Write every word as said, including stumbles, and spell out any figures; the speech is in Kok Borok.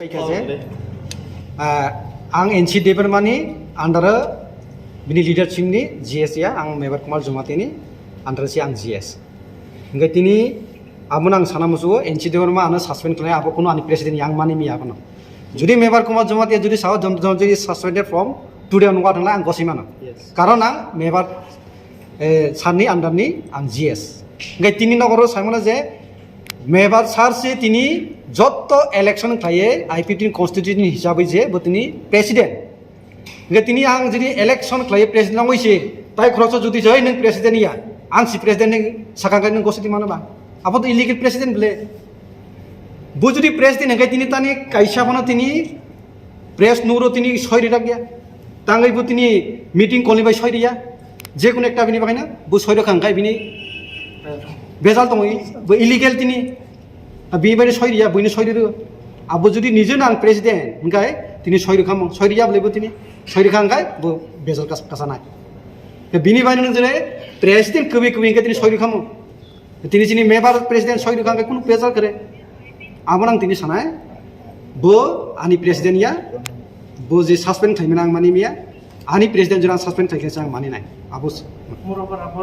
Paikha je, ah, ang N C Debbarma ni under o bini leadership ni G S ya, ang Mebar Kumar Jamatia ni under o se ang G S. Hingke tini amo ang sana musugo, N C Debbarma ano suspend khlai, abo kuno ani president yang mani miya abono. Jodi Mebar Kumar Jamatia jodi sao, jon-, jon-, jodi suspended from today onward hwnla ang gosai mano. Yes. Karon ang Mebar, eh, sir ni under ni ang G S. Hingke tini nogoro sai mano je Mebar sir se tini jotto election khlaiye I P T ni constitution hisabe je bo tini president. Hingke tini ang jodi election khlaiye president nangoi se, tai khoroksa jodi jai nwng president ya, ang si president ni sakang kai nwng gosai mano ba? Abo to illegal president bole. Bo jodi president hingke tini tani kaisa phano tini press nuro tini soi rijak ya. Tangwi bo tini meeting kolni bai soi riya. Je kono ekta bini bagwi na bo soi rokha hingke bini bejal tongo, bo illegal tini. A bini bai soi riya, buini soi rio. Abo jodi nije nang president hingke tini soi rokha mo, soi riya bole bo tini soi rokha hingke bo bejal kas-, kasa nai. Bini bai nang jene president kwbwi kwbwi hingke tini soi rokha mo. Tini chini Mebar president soi rokha hingke kunu pressure kare. Abo nang tini sanai. Bo ani president ya. Bo je suspend khlaimani ang mani miya. Ani president jora suspend khlaikhe ang mani nai. Abo se.